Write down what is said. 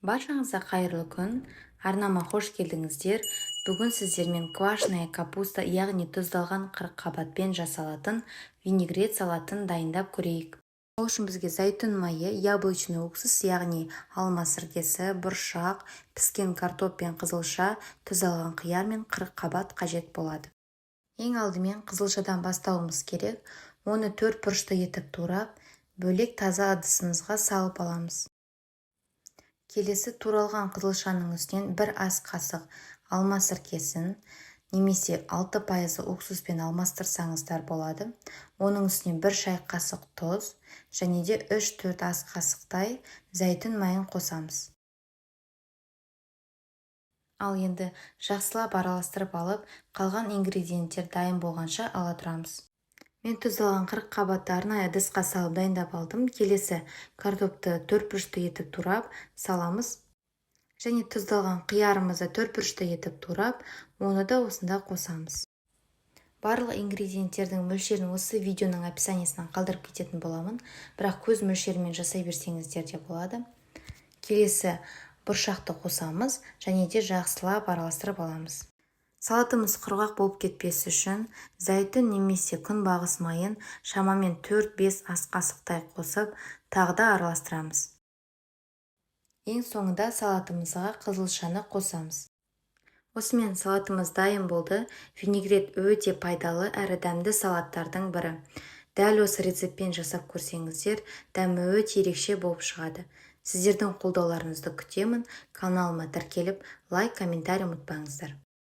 Баршаңызға қайырлы күн! Арнама қош келдіңіздер! Бүгін сіздермен квашеная капуста, яғни тұздалған қырыққабатпен жасалатын винегрет салатын дайындап көрейік. Ол үшін бізге зәйтүн майы, яблочный уксус, яғни алма сіркесі, бұршақ, піскен картоп пен қызылша, тұздалған қияр мен қырыққабат қажет болады. Ең алдымен қызылшадан бастауымыз керек. Оны төрт бұрышты етіп турап, бөлек таза ыдысымызға салып аламыз. Келесі туралған қызылшаның үстінен 1 ас қасық алма сіркесін немесе 6% уксуспен алмастырсаңыздар болады. Оның үстіне 1 шай қасық тұз және де 3-4 ас қасықтай зәйтүн майын қосамыз. Ал енді жақсылап араластырып алып, қалған ингредиенттер дайын болғанша ала тұрамыз. Мен тұздалған қырыққабатты арнайы ыдысқа салып дайындап алдым. Келесі картопты төрт бұрышты етіп турап саламыз. Және тұздалған қиярымызды төрт бұрышты етіп турап, оны да осында қосамыз. Барлық ингредиенттердің мөлшерін осы видеоның описаниясынан қалдырып кететін боламын, бірақ көз мөлшерімен жасай берсеңіздер де болады. Келесі бұршақты қосамыз және де жақсылап араластырып аламыз. Салатымыз құрғақ болып кетпес үшін зәйтүн немесе күнбағыс майын шамамен 4-5 ас қасықтай қосып, тағы да араластырамыз. Ең соңында салатымызға қызылшаны қосамыз. Осымен салатымыз дайын болды. Винегрет өте пайдалы әрі дәмді салаттардың бірі. Дәл осы рецептпен жасап көрсеңіздер, дәмі өте ерекше болып шығады. Сіздердің қолдауларыңызды күтемін. Каналыма тіркеліп, лайк, комментарий ұмытпаңыздар.